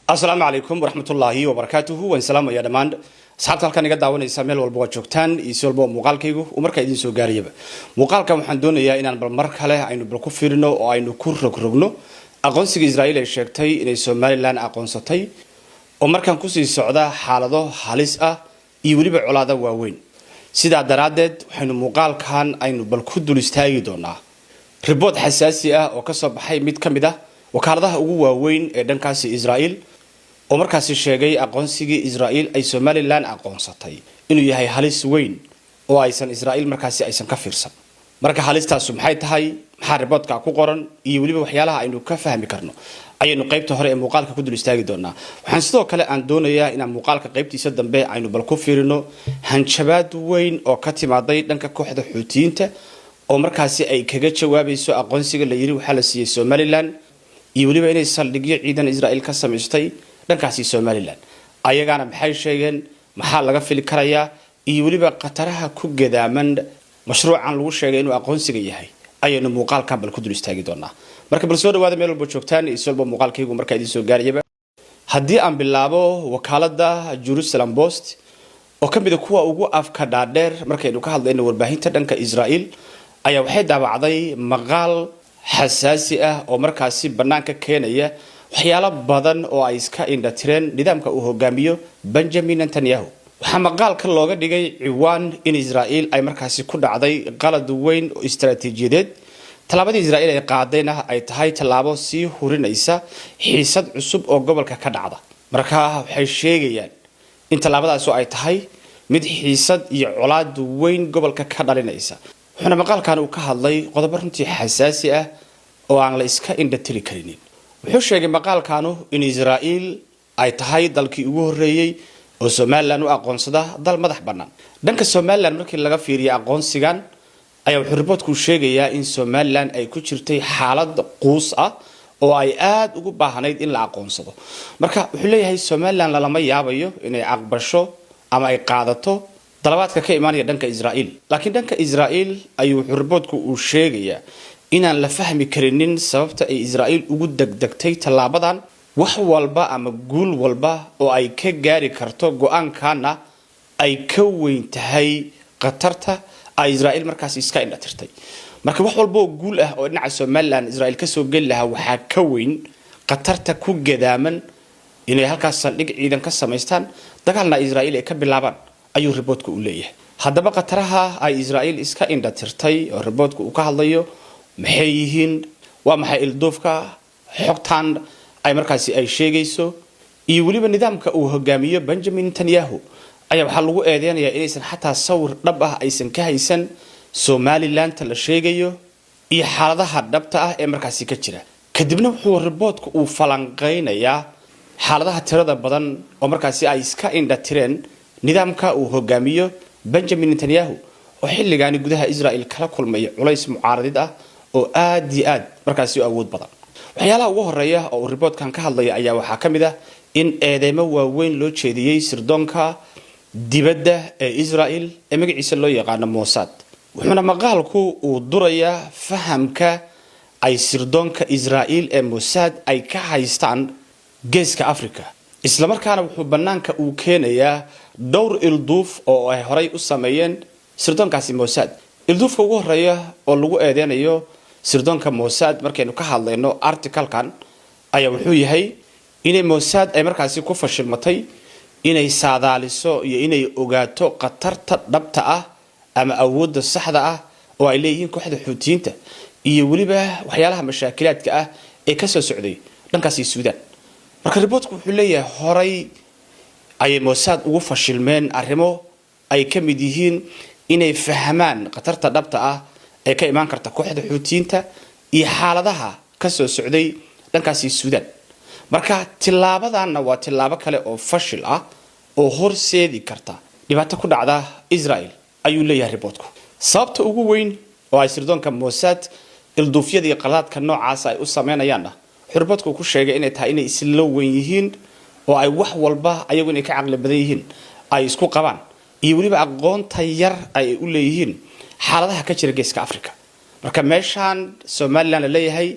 Asalaamu calaykum waraxmatullaahi wabarakaatuhu. Waan salaamaya dhammaan asxaabta halkan iga daawanaysa meel walba waad joogtaan iyo si walba oo muuqaalkaygu uu markaa idiin soo gaarayaba. Muuqaalkan waxaan doonayaa inaan bal mar kale aynu bal ku fiirino oo aynu ku rogrogno aqoonsiga Israa'iil ay sheegtay inay Somaliland aqoonsatay, oo markaan kusii socda xaalado halis ah iyo weliba colaado waaweyn. Sidaa daraaddeed waxaynu muuqaalkan aynu bal ku dul istaagi doonaa report xasaasi ah oo kasoo baxay mid ka mid ah wakaaladaha ugu waaweyn ee dhankaasi Israa'iil, oo markaasi sheegay aqoonsigii Israa'iil ay Somaliland aqoonsatay inuu yahay halis weyn oo aysan Israa'iil markaasi aysan ka fiirsan. Marka halistaasu maxay tahay, maxaa reportka ku qoran iyo weliba waxyaalaha aynu ka fahmi karno ayaynu qaybta hore ee muuqaalka ku dul istaagi doonaa. Waxaan sidoo kale aan doonayaa inaan muuqaalka qaybtiisa dambe aynu bal ku fiirino hanjabaad weyn oo ka timaaday dhanka kooxda Xuutiyiinta, oo markaasi ay kaga jawaabayso aqoonsiga la yiri waxaa la siiyey Somaliland, iyo weliba inay saldhigyo ciidan Israa'iil ka samaystay dhankaasi Somaliland. Ayagaana maxay sheegeen, maxaa laga fili karayaa, iyo weliba khataraha ku gadaaman mashruucan lagu sheegay inuu aqoonsiga yahay ayaynu muuqaalkan bal ku dul istaagi doonaa. Marka bal soo dhawaada meel walba joogtaan iyo si walba muuqaalkaygu markaa idiin soo gaarayaba. Haddii aan bilaabo, wakaalada Jerusalem Post oo ka mid a kuwa ugu afka dhaadheer markaynu ka hadlayno warbaahinta dhanka Israa'iil ayaa waxay daabacday maqaal xasaasi ah oo markaasi bannaanka keenaya waxyaalo badan oo ay iska indhatireen nidaamka uu hogaamiyo Benjamin Netanyahu. Waxaa maqaalka looga dhigay ciwaan in Israa'iil ay markaasi ku dhacday qalad weyn oo istaraatiijiyadeed, tallaabadii Israa'iil ay qaadayna ay tahay tallaabo sii hurinaysa xiisad cusub oo gobolka ka dhacda. Marka waxay sheegayaan in tallaabadaasu ay tahay mid xiisad iyo colaad weyn gobolka ka dhalinaysa. Wuxuuna maqaalkan uu ka hadlay qodobo runtii xasaasi ah oo aan la iska indhatiri karinin. Wuxuu sheegay maqaalkanu in Israa'iil ay tahay dalkii ugu horreeyey oo Somaliland u aqoonsada dal madax bannaan. Dhanka Somaliland markii laga fiiriyo aqoonsigan ayaa wuxuu reportku sheegayaa in Somaliland ay ku jirtay xaalad quus ah oo ay aada ugu baahnayd in la aqoonsado. Marka wuxuu leeyahay, Somaliland lalama yaabayo inay aqbasho ama ay qaadato dalabaadka ka imaanaya dhanka Israa'iil, laakiin dhanka Israa'iil ayuu wuxuu reportku uu sheegayaa inaan la fahmi karinin sababta ay Israa'iil ugu degdegtay tallaabadan. Wax walba ama guul walba oo ay ka gaari karto go-aankana ay ka weyn tahay khatarta ay Israa'iil markaas iska indhatirtay. Marka wax walba oo guul ah oo dhinaca Somaliland Israa'iil kasoo geli lahaa waxaa ka weyn khatarta ku gadaaman inay halkaas saldhig ciidan ka samaystaan, dagaalna Israa'iil ay ka bilaabaan, ayuu reportku u leeyahay. Haddaba khataraha ay Israa'iil iska indhatirtay oo reportku uu ka hadlayo maxay yihiin? Waa maxay ilduufka xogtan ay markaasi ay sheegayso? Iyo weliba nidaamka uu hogaamiyo Benjamin Netanyahu ayaa waxaa lagu eedeynayaa inaysan xataa sawir dhab ah aysan ka haysan Somalilandta la sheegayo iyo xaaladaha dhabta ah ee markaasi ka jira. Kadibna wuxuu reportku uu falanqeynayaa xaaladaha tirada badan oo markaasi ay iska indhatireen nidaamka uu hogaamiyo Benjamin Netanyahu, oo xilligaani gudaha Israel kala kulmaya culays mucaaradid ah oo aad iyo aad markaasi u awood badan. Waxyaalaha ugu horeeya oo uu reportkan ka hadlaya ayaa waxaa ka mid ah in eedeymo waaweyn loo jeediyey sirdoonka dibadda ee Israel ee magaciisa loo yaqaano Mossad. Wuxuuna maqaalku uu durayaa fahamka ay sirdoonka Israel ee Mossad ay ka haystaan Geeska Africa, islamarkaana wuxuu bannaanka uu keenayaa dhowr ilduuf oo ay horay u sameeyeen sirdoonkaasi Mossad. Ilduufka ugu horeeya oo lagu eedeynayo sirdoonka Mossad markaynu ka hadlayno articalkan ayaa wuxuu yahay inay Mossad ay markaasi ku fashilmatay inay saadaaliso iyo inay ogaato khatarta dhabta ah ama awoodda saxda ah oo ay leeyihiin kooxda Xuutiyiinta iyo weliba waxyaalaha mashaakilaadka ah ee kasoo socday dhankaasi Suudaan. Marka reportku wuxuu leeyahay, horay ayay Mossad ugu fashilmeen arrimo ay ka mid yihiin inay fahmaan khatarta dhabta ah ee ka imaan karta kooxda Xuutiyiinta iyo xaaladaha kasoo socday dhankaasi Suudaan. Marka tilaabadanna waa tilaabo kale oo fashil ah oo horseedi karta dhibaato ku dhacda Israel, ayuu leeyahay reportku. Sababta ugu weyn oo ay sirdoonka Mossad ilduufyadii qalaadka noocaasa ay u sameynayaanna wuxuu reportku ku sheegay inay tahay inay isla weyn yihiin oo ay wax walba ayagu inay ka caqli badan yihiin ay isku qabaan, iyo weliba aqoonta yar ay u leeyihiin xaaladaha ka jira Geeska Africa. Marka meeshaan Somaliland la leeyahay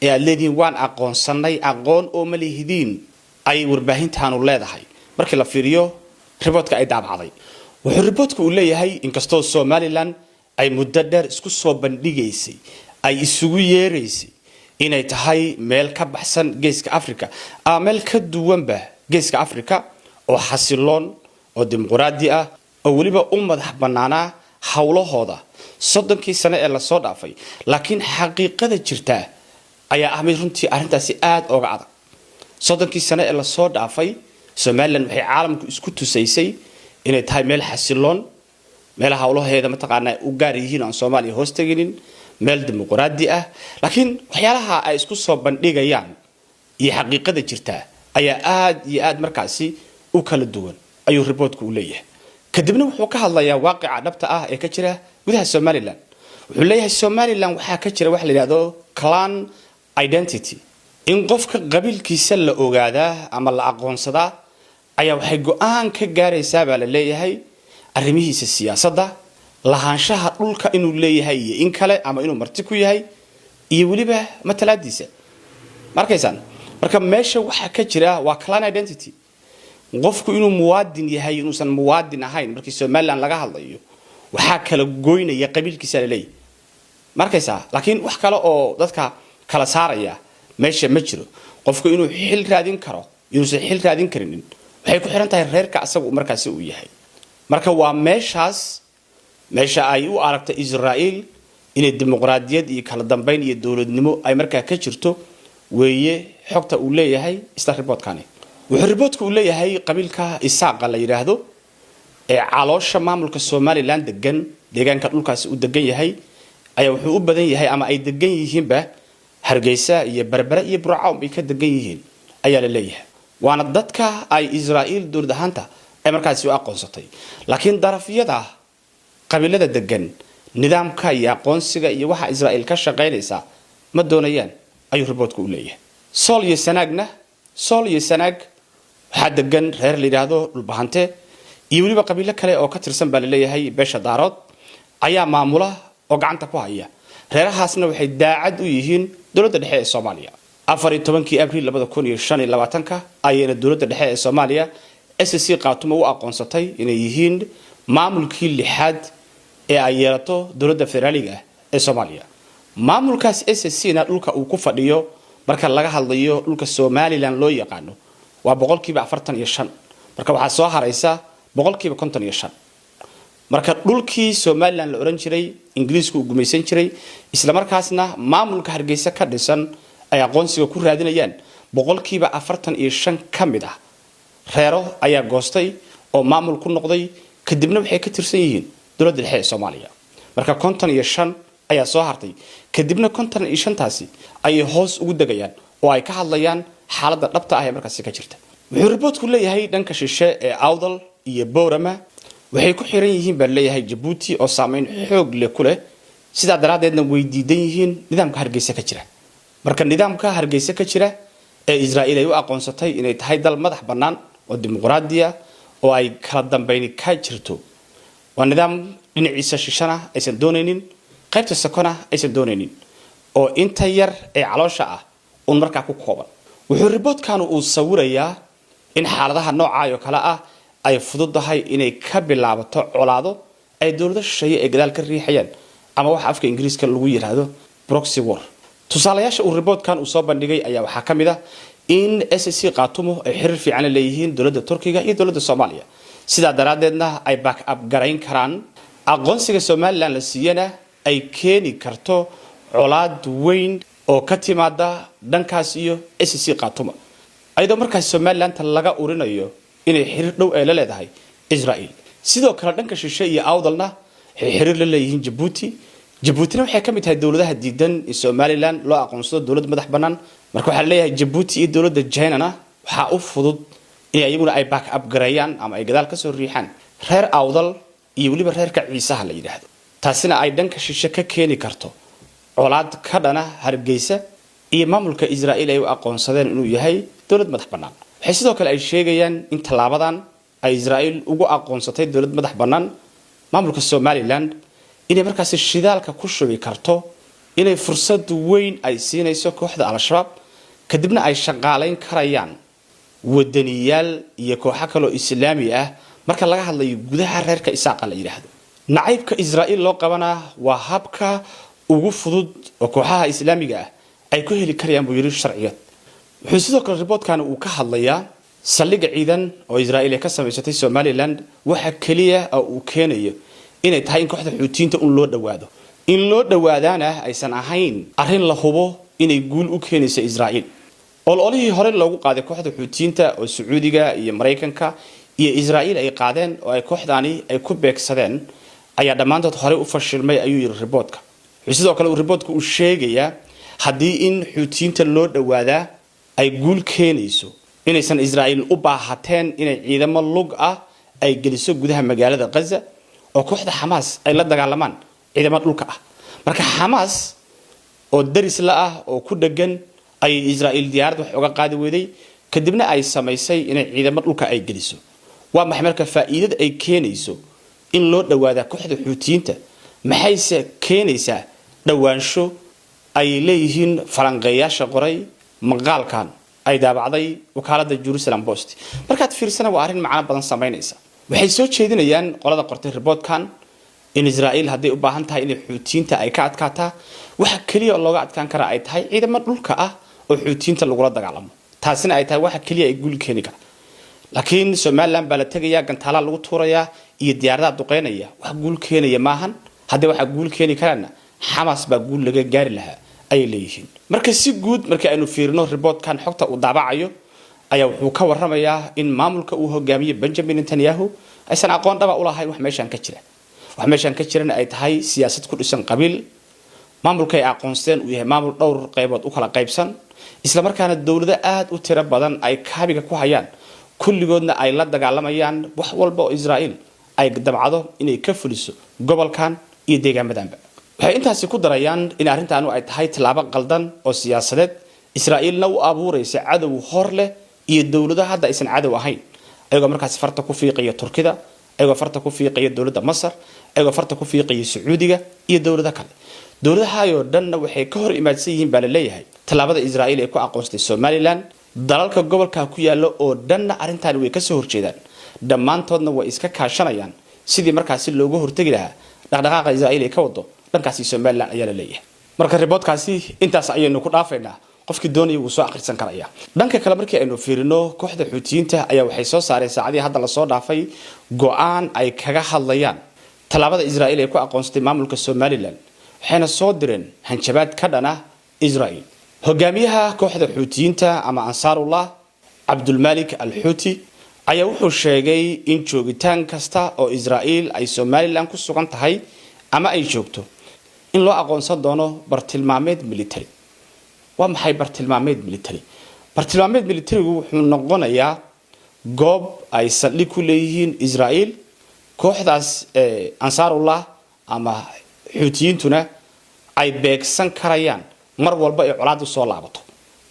ee aada leedihiin waan aqoonsanay, aqoon oo ma lihidiin. Ay warbaahintaanu leedahay markii la fiiriyo reportka ay daabacday. Wuxuu reportka uu leeyahay, inkastoo Somaliland ay muddo dheer isku soo bandhigaysay, ay isugu yeeraysay inay tahay meel ka baxsan Geeska Africa ama meel ka duwanba Geeska Africa, oo xasiloon oo dimuqraadi ah, oo weliba u madax bannaanaa howlahooda 30kii sano ee lasoo dhaafay, laakiin xaqiiqada jirtaa ayaa ah mid runtii arrintaasi aada ooga adag. 30kii sano ee lasoo dhaafay, Somaliland waxay caalamku isku tusaysay inay tahay meel xasiloon, meel howlaheeda mataqaanaa u gaar yihiin, aan Soomaaliya hoos teginin, meel dimuqraadi ah. Laakiin waxyaalaha ay isku soo bandhigayaan iyo xaqiiqada jirtaa ayaa aada iyo aada markaasi u kala duwan, ayuu reportku u leeyahay. Kadibna wuxuu ka hadlayaa waaqica dhabta ah ee ka jira gudaha Somaliland. Wuxuu leeyahay, Somaliland waxaa ka jira waxa la yidhahdo clan identity. In qofka qabiilkiisa la ogaadaa ama la aqoonsadaa ayaa waxay go-aan ka gaaraysaa, baa la leeyahay, arrimihiisa siyaasadda, lahaanshaha dhulka inuu leeyahay iyo in kale, ama inuu marti ku yahay, iyo weliba matalaadiisa. Ma arkaysaan? Marka meesha waxaa ka jira waa clan identity. Qofku inuu muwaadin yahay, inuusan muwaadin ahayn, markii Somaliland laga hadlayo, waxaa kala goynaya qabiilkiisa, laleeyahay. Ma arkaysaa? Laakiin wax kale oo dadka kala saaraya meesha ma jiro. Qofku inuu xil raadin karo, inuusan xil raadin karinin, waxay ku xiran tahay reerka asagu markaasi uu yahay. Marka waa meeshaas meesha ay u aragta Israa'iil inay dimuqraadiyad iyo kala dambeyn iyo dowladnimo ay markaa ka jirto, weeye xogta uu leeyahay isla reportkani. Wuxuu reportka uu leeyahay, qabiilka Isaaqa la yidhaahdo ee caloosha maamulka Somaliland degan, deegaanka dhulkaasi uu degan yahay ayaa wuxuu u badan yahay ama ay degan yihiinba Hargeysa iyo Berbere iyo Burco bay ka degan yihiin, ayaa la leeyahay. Waana dadka ay Israa'iil dowlad ahaanta ay markaasi u aqoonsatay. Laakiin darafyada qabiilada degan nidaamka iyo aqoonsiga iyo waxa Israa'iil ka shaqaynaysaa ma doonayaan, ayuu reportku u leeyahay. Sool iyo Sanaagna, Sool iyo Sanaag waxaa degan reer la yidhaahdo Dhulbahante iyo weliba qabiilo kale oo ka tirsan, baa laleeyahay, beesha Daarood ayaa maamula oo gacanta ku haya. Reerahaasna waxay daacad u yihiin dowladda dhexe ee Soomaaliya. 14kii Abriil 2025ka ayayna dowladda dhexe ee Soomaaliya SSC Khaatumo u aqoonsatay inay yihiin maamulkii lixaad ee ay yeelato dowladda federaaliga ah ee Soomaaliya. Maamulkaas SSC na dhulka uu ku fadhiyo, marka laga hadlayo dhulka Somaliland loo yaqaano, waa 45%. Marka waxaa soo haraysa 55%. Marka dhulkii Somaliland la oran jiray, Ingiriisku uu gumaysan jiray, islamarkaasna maamulka Hargeysa ka dhisan ay aqoonsiga ku raadinayaan, 45% ka mid ah reero ayaa goostay oo maamul ku noqday, kadibna waxay ka tirsan yihiin dowladda dhexe ee Soomaaliya. Marka 55 ayaa soo hartay. Kadibna 55-taasi ayay hoos ugu degayaan oo ay ka hadlayaan xaaladda dhabta ah ee markaasi ka jirta. Wuxuu reportku leeyahay, dhanka shishe ee Awdal iyo Boorama waxay ku xiran yihiin, baa leeyahay, Jabuuti oo saameyn xoog leh ku leh. Sidaa daraaddeedna way diidan yihiin nidaamka Hargeysa ka jira. Marka nidaamka Hargeysa ka jira ee Israa'iil ay u aqoonsatay inay tahay dal madax bannaan oo dimuqraadiya oo ay kala dambeyni ka jirto, waa nidaam dhinaciisa shishana aysan doonaynin, qaybta sokona aysan doonaynin, oo inta yar ee caloosha ah uun markaa ku kooban. Wuxuu reportkan uu sawirayaa in xaaladaha noocaay oo kale ah ay fududahay inay ka bilaabato colaado ay dowlado shisheeye ay gadaal ka riixayaan, ama waxa afka Ingiriiska lagu yiraahdo proxy war. Tusaalayaasha uu reportkan uu soo bandhigay ayaa waxaa ka mid ah in SSC Khaatumo ay xiriir fiican la leeyihiin dowladda Turkiga iyo dowladda Soomaaliya, sidaa daraaddeedna ay back up garayn karaan aqoonsiga Somaliland la siiyana, ay keeni karto colaad weyn oo ka timaada dhankaas iyo SSC Khaatumo, ayadoo markaas Somalilanta laga urinayo inay xiriir dhow ay la leedahay Israel. Sidoo kale dhanka shishe iyo Awdalna waxay xiriir la leeyihiin Jabuuti. Jabuutina waxay ka mid tahay dowladaha diidan in Somaliland loo aqoonsado dowlad madax bannaan. Marka waxaa leeyahay, Jabuuti iyo dowladda Chinana waxaa u fudud in iyaguna ay back up gareeyaan ama ay gadaal kasoo riixaan reer Awdal iyo weliba reerka Ciisaha la yidhaahdo, taasina ay dhanka shishe ka keeni karto colaad ka dhana Hargeysa iyo maamulka Israa'iil ay u aqoonsadeen inuu yahay dowlad madax bannaan. Waxay sidoo kale ay sheegayaan in tallaabadan ay Israa'iil ugu aqoonsatay dowlad madax bannaan maamulka Somaliland inay markaasi shidaalka ku shubi karto, inay fursad weyn ay siinayso kooxda Al-Shabaab, kadibna ay shaqaalayn karayaan. Wadaniyaal iyo kooxo kaloo Islaami ah marka laga hadlayo gudaha reerka Isaaqa la yidhaahdo. Nacaybka Israa'iil loo qabanaa waa habka ugu fudud oo kooxaha Islaamiga ah ay ku heli karayaan, buu yidhi, sharciyad. Wuxuu sidoo kale reportkan uu ka hadlayaa saldhigga ciidan oo Israa'iil ay ka samaysatay Somaliland waxa keliya oo uu keenayo inay tahay in kooxda Xuutiyiinta un loo dhowaado, in loo dhowaadaana aysan ahayn arrin la hubo inay guul u keenayso Israa'iil. Ololihii hore loogu qaaday kooxda Xuutiyiinta oo Sacuudiga iyo Maraykanka iyo Israa'iil ay qaadeen oo ay kooxdaani ay ku beegsadeen ayaa dhammaantood horey u fashilmay, ayuu yidhi reportka. Wuxuu sidoo kale uu reportka uu sheegayaa haddii in Xuutiyiinta loo dhowaadaa ay guul keenayso, inaysan Israa'iil u baahateen inay ciidamo lug ah ay geliso gudaha magaalada Gaza oo kooxda Xamaas ay la dagaalamaan ciidamo dhulka ah. Marka Xamaas oo daris la ah oo ku dhegan ayay Israa'iil diyaarad wax uga qaadi weyday, kadibna ay samaysay inay ciidamo dhulka ay geliso. Waa maxay marka faa'iidada ay keenayso in loo dhowaadaa kooxda Xuutiyiinta? Maxayse keenaysaa dhowaansho, ayay leeyihiin falanqeeyaasha qoray maqaalkan ay daabacday wakaalada Jerusalem Post? Markaad fiirsana, waa arrin macno badan samaynaysa. Waxay soo jeedinayaan qolada qortay reportkan in Israa'iil hadday u baahan tahay inay Xuutiyiinta ay ka adkaataa, waxa keliya oo looga adkaan karaa ay tahay ciidamo dhulka ah oo Xuutiyiinta lagula dagaalamo, taasina ay tahay waxa keliya ay guul keeni kara. Laakiin Somaliland baa la tegayaa, gantaalaa lagu tuurayaa iyo diyaaradaha duqeynaya, wax guul keenaya maahan. Haddii waxaa guul keeni karaana, Xamaas baa guul laga gaari lahaa, ayay leeyihiin. Marka si guud markii aynu fiirino reportkan xogta uu daabacayo ayaa wuxuu ka waramayaa in maamulka uu hogaamiye Benjamin Netanyahu aysan aqoon dhaba u lahayn wax meeshaan ka jira. Wax meeshaan ka jirana ay tahay siyaasad ku dhisan qabiil, maamulka ay aqoonsteen uu yahay maamul dhowr qaybood u kala qaybsan, islamarkaana dowlado aada u tiro badan ay kaabiga ku hayaan, kulligoodna ay la dagaalamayaan wax walba oo Israa'iil ay damcado inay ka fuliso gobolkan iyo deegaamadanba. Waxay intaasi ku darayaan in arrintaanu ay tahay tallaabo qaldan oo siyaasadeed, Israa'iilna u abuuraysa cadow hor leh iyo dowlado hadda aysan cadow ahayn, ayagoo markaasi farta ku fiiqaya Turkida, ayagoo farta ku fiiqaya dowladda Masar, ayagoo farta ku fiiqaya Sacuudiga iyo dowlado kale. Dowladahaayoo dhanna waxay ka hor imaadsan yihiin, baa la leeyahay, tallaabada Israa'iil ay ku aqoonsatay Somaliland. Dalalka gobolka ku yaala oo dhanna arrintaani way kasoo horjeedaan, dhammaantoodna way iska kaashanayaan sidii markaasi looga hortegi lahaa dhaqdhaqaaqa Israa'iil ay ka wado dhankaasi Somaliland, ayaa la leeyahay. Marka reportkaasi intaas ayaynu ku dhaafaynaa, qofkii doonaya wuu soo akhrisan karaya. Dhanka kale markii aynu fiirino, kooxda Xuutiyiinta ayaa waxay soo saareen saacadii hadda lasoo dhaafay go-aan ay kaga hadlayaan tallaabada Israa'iil ay ku aqoonsatay maamulka Somaliland, waxayna soo direen hanjabaad ka dhan ah Israa'iil. Hogaamiyaha kooxda Xuutiyiinta ama Ansaarullah, Cabdulmalik al Xuuti, ayaa wuxuu sheegay in joogitaan kasta oo Israa'iil ay Somaliland ku sugan tahay ama ay joogto in loo aqoonsan doono bartilmaameed military. Waa maxay bartilmaameed military? Bartilmaameed militarigu wuxuu noqonayaa goob ay saldhig ku leeyihiin Israa'iil, kooxdaas Ansaarullah ama Xuutiyiintuna ay beegsan karayaan mar walba ay colaadu soo laabato.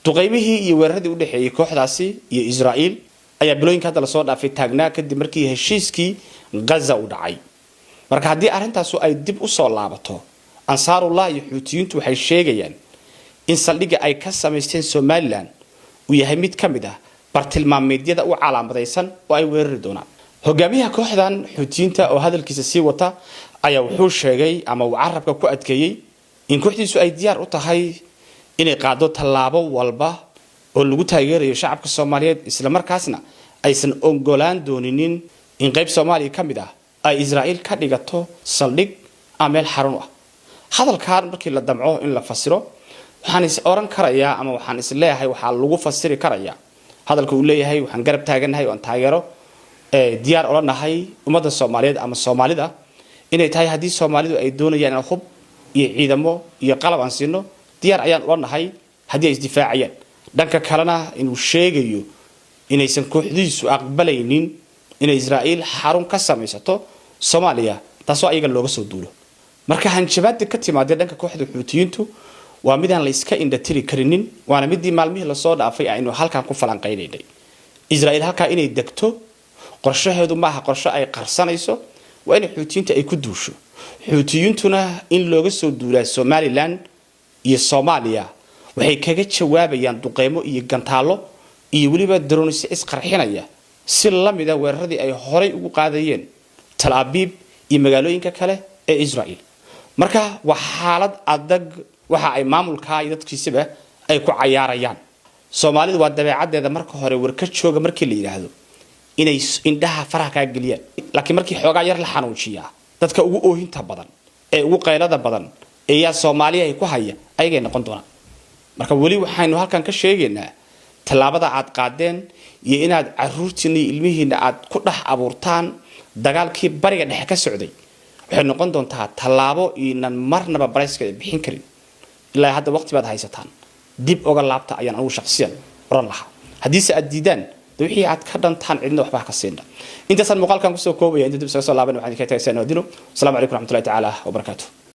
Duqeymihii iyo weeraradii udhexeeyey kooxdaasi iyo Israa'iil ayaa bilooyinka hadda lasoo dhaafay taagnaa kadib markii heshiiskii Gaza u dhacay. Marka haddii arrintaasu ay dib usoo laabato, Ansaarullah iyo Xuutiyiintu waxay sheegayaan in saldhigga ay ka samaysteen Somaliland uu yahay mid ka mid ah bartilmaameedyada u calaamadaysan oo ay weerari doonaan. Hogaamiyaha kooxdan Xuutiyiinta oo hadalkiisa sii wata ayaa wuxuu sheegay ama uu carabka ku adkeeyey in kooxdiisu ay diyaar u tahay inay qaado tallaabo walba oo lagu taageerayo shacabka Soomaaliyeed, islamarkaasna aysan ogolaan dooninin in qayb Soomaaliya ka mid ah ay Israa'iil ka dhigato saldhig ama meel xarun u ah. Hadalkan markii la damco in la fasiro, waxaan is oran karayaa ama waxaan is leeyahay waxaa lagu fasiri karayaa hadalka uu leeyahay waxaan garab taaganahay oo aan taageero diyaar ola nahay ummadda Soomaaliyeed ama Soomaalida, inay tahay haddii Soomaalidu ay doonayaan in hub iyo ciidamo iyo qalab aan siino, diyaar ayaan ula nahay haddii ay isdifaacayaan. Dhanka kalena inuu sheegayo inaysan kooxdiisu aqbalaynin inay Israa'iil xarun ka samaysato Soomaaliya, taasoo ayaga looga soo duulo. Marka hanjabaada ka timaadee dhanka kooxda Xuutiyiintu waa midaan la iska indhatiri karinin, waana midii maalmihii lasoo dhaafay aynu halkan ku falanqaynaynay. Israa'iil halkaa inay degto qorshaheedu maaha qorsho ay qarsanayso, waa inay Xuutiyiinta ay ku duusho. Xuutiyiintuna in looga soo duulaa Somaliland iyo Soomaaliya waxay kaga jawaabayaan duqeymo iyo gantaallo. Iyo weliba drones isqarxinaya, si lamida weeraradii ay horay ugu qaadayeen Tal Abiib iyo magaalooyinka kale ee Israel. Marka waa xaalad adag waxa ay maamulkaa iyo dadkiisaba ay ku cayaarayaan. Soomaalidu waa dabeecaddeeda, marka hore warka jooga markii la yidhaahdo inay indhaha faraha kaa geliyaan, laakiin markii xoogaa yar la xanuujiyaa, dadka ugu oohinta badan ee ugu qaylada badan ee yaa Soomaaliya ay ku haya ayagay noqon doonaan. Marka weli waxaynu halkan ka sheegaynaa tallaabada aad qaadeen iyo inaad caruurtiina iyo ilmihiina aad ku dhex abuurtaan dagaalkii Bariga Dhexe ka socday. Waxay noqon doontaa tallaabo iinan marnaba barayska bixin karin. Ilaa hadda waqti baad haysataan, dib oga laabta ayaan anugu shaqsiyan oran lahaa. Haddiise aad diidaan, de wixii aad ka dhantaan cidna waxba ka siinna. Intaasaan muuqaalkan kusoo koobaya. Inta dib isaga soo laaban, waxaan idinka tagaysaa nabadino. Asalaamu calaykum raxmatullahi tacaala wabarakaatu.